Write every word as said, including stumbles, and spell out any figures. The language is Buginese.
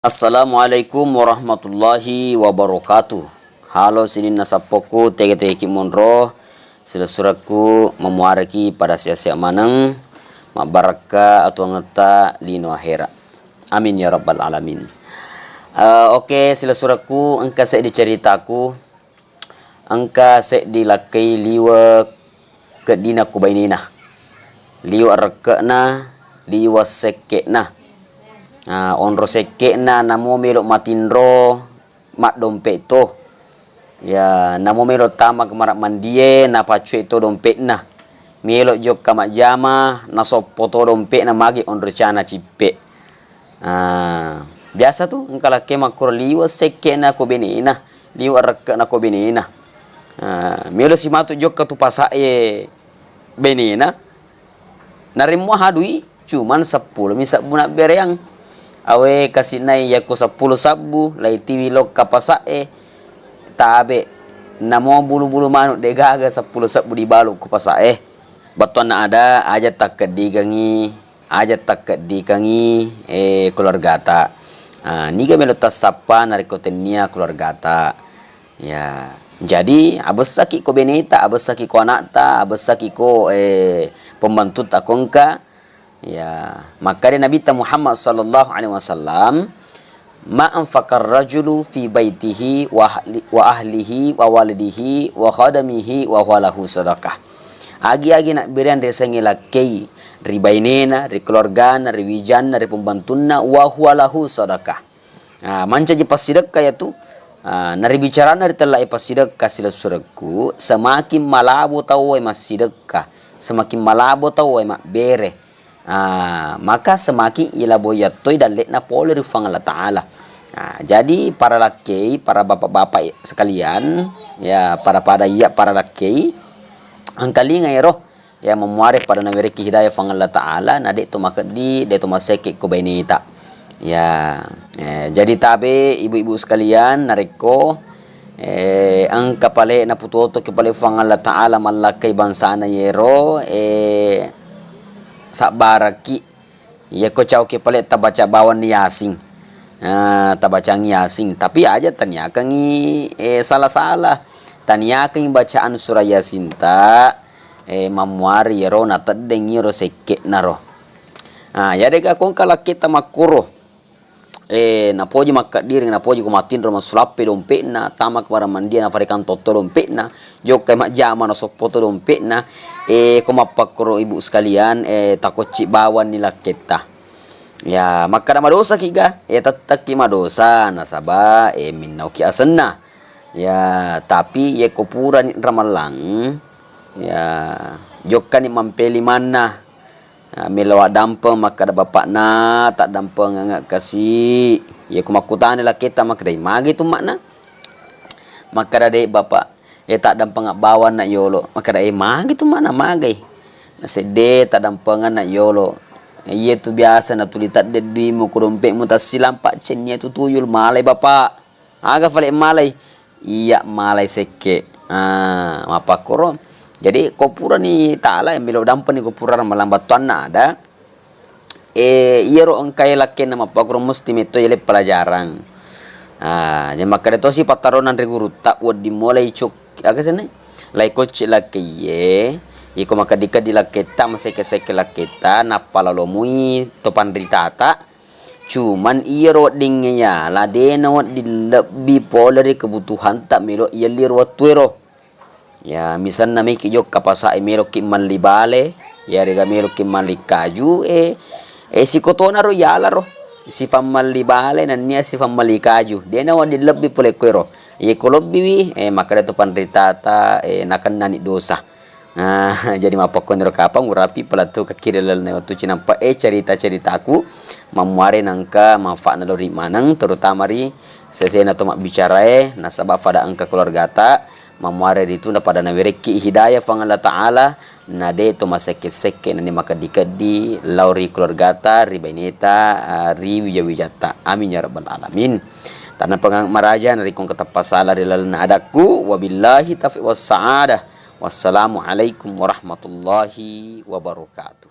Assalamualaikum warahmatullahi wabarakatuh. Halo sininna sappokku, tege-tegeki monro, silessurekku mamuareki pada sehat-sehat maneng, mabbarakka atuangetta lino ahera. Amin ya rabbal alamin. Eh, oke, silessurekku, engka seddi ceritaku. Engka seddi lakkei liwe' keddina ko bainena. Liwe' rekke'na, liwe' sekke'na. Ah, onro sekke'na namo melo' matinro maddompe' to. Ya, namo melo' tama kamara mandie, napaccue' to dompe'na. Melo' jokka majjama, nasoppo to dompe'na magi onro cana cippe'. Ah, biasa tu engka lakkei makkuro liwe' sekke'na ko benena, liwe' rekke'na ko benena. Ah, melo' si matu jokka tu pasa'e benena, naremmo hadui cuman seppulo mi sebbu nabbereang. Awe kasi'nai yakko seppulo sebbu, laitiwi lokka pasa'e, tabe', namo bulu-bulu manu' de'gaga seppulo sebbu dibalu' ko pasa'e. Bettuanna ada, aja takkeddikengngi, aja takkeddikengngi, eh, keluargata. Ah, niga melo' tassappa narekko tennia keluargata. Ya, jadi abessaki ko beneta, abessaki ko anakta, abessaki ko, eh, pembantuta ko engka. Ya, makkeda Nabitta Muhammad sallallahu alaihi wasallam, "Ma anfaqar rajulu fi baitihi wa ahli-, wa ahlihi wa walidihi wa khadamihi wa huwa lahu sadaqah." Agi-agi nabbereang riasengnge lakkei ri bainena, ri keluargana, ri wijanna, ri pembantunna, wa huwa lahu sadaqah. Ah, mancaji passidekka yatu. Ah, naribicaranna ri tellae passidekka silessurekku, semakin malabo tauwe massidekka, semakin malabo tauwe mabbere. Ah, maka semakin ilabo yattoi dalle'na pole ri Puang Allah Ta'ala. Ah, jadi para lakkei, para bapak-bapak sekalian, ya, pada-pada iya para lakkei, engkalinga ero, ya, mamuare pada nawerekki hidayah Puang Allah Ta'ala, na de' to makeddi, de' to masekke ko baineta. Ya, eh, jadi tabe ibu-ibu sekalian, narekko, eh, engka pale naputotoki pale Puang Allah Ta'ala mallakkai bangsana yero, eh, sabbarakki. Iyako cauki pale tabaca bawanni Yasin. Ah, tabacangi Yasin, tapi aja taniakangi, eh, salah-salah. Taniakangi bacaan surah Yasin ta, eh, mammuari iyaro nateddeng iyaro sekke'na ro. Ah, yadega kongka lakketta makkuro, eh, napoji makkeddiring, napoji ko matinro massulappe dompe'na, tama ko maramandia nafarekang totto dompe'na, jokkai majjama nasoppoto dompe'na, eh, ko mappakkoro ibu sekalian, eh, takocci bawanni lakketta. Ya, makkeda madosaki ga? Ya, tettekki madosa, nasaba, eh, minnauki asenna. Ya, tapi yekko purani ramallang, ya, jokkani mampeli manna. Ah, melo addampeng, makkeda bapakna, taddampengeng kasi. Yekko makkutana lakketta, makkeda, "Magi tu makna?" Makkeda, "De, Bapak." "Eh, taddampengeng bawanna yolo." Makkeda, "Eh, magi tu makna magai?" "Nasedde taddampengeng na yolo. Iya tu biasa natuli tadde duimu ko dompe'mu tassilampa cennia tu tuyul, malai Bapak." Aga fale malai? Iya, malai sekke. Ah, mappakkoro. Jadi, ko purani tala, melo dampeni ko pura ramalang battuanna ada. Eh, iyaro engkae lakkenna mappakkoro musti metto yale pelajaran. Ah, jadi makkeda tosi pattarona ri gurutta, wedding mulai cuk-, aga senna? Lai kocci lakkeiye, iko makkeddi-keddi lakketta, masekke-sekke lakketta, nappa lalomui to panritata, Cuman iyaro weddingnge yala, de nawedding lebbi pole ri kebutuhanta melo iyelli ro wettuero. Ya, misalna meki jokka pasa'e, meloki melli bale, yarega meloki melli kaju, eh, eh, sikotonaro yalaro. Sifang melli bale nennia sifang melli kaju. De nawedding lebbi pole kuero. Yeko lebbiwi, eh, makkeda to panritata, eh, nakennani dosa. Ah, jadi mappakkuaniro kapang urapi pelattu kakkiri lalenna wettu cinampa e cerita-ceritaku, mammuare nangka manfaatna lori maneng, terutama ri sesena to mabbicarae, nasaba fada engka keluargata, mammuare ritu napada nawerekki hidayah Puang Allah Ta'ala, na de to masekke-sekke nani makeddi-keddi lao ri keluargata, ri baineta, ah, ri wija-wijatta. Amin ya rabbal alamin. Tanna pengang maraja narikong keteppa sala ri lalenna adakku. Wabillahi taufiq wassaadah. Wassalamualaikum warahmatullahi wabarakatuh.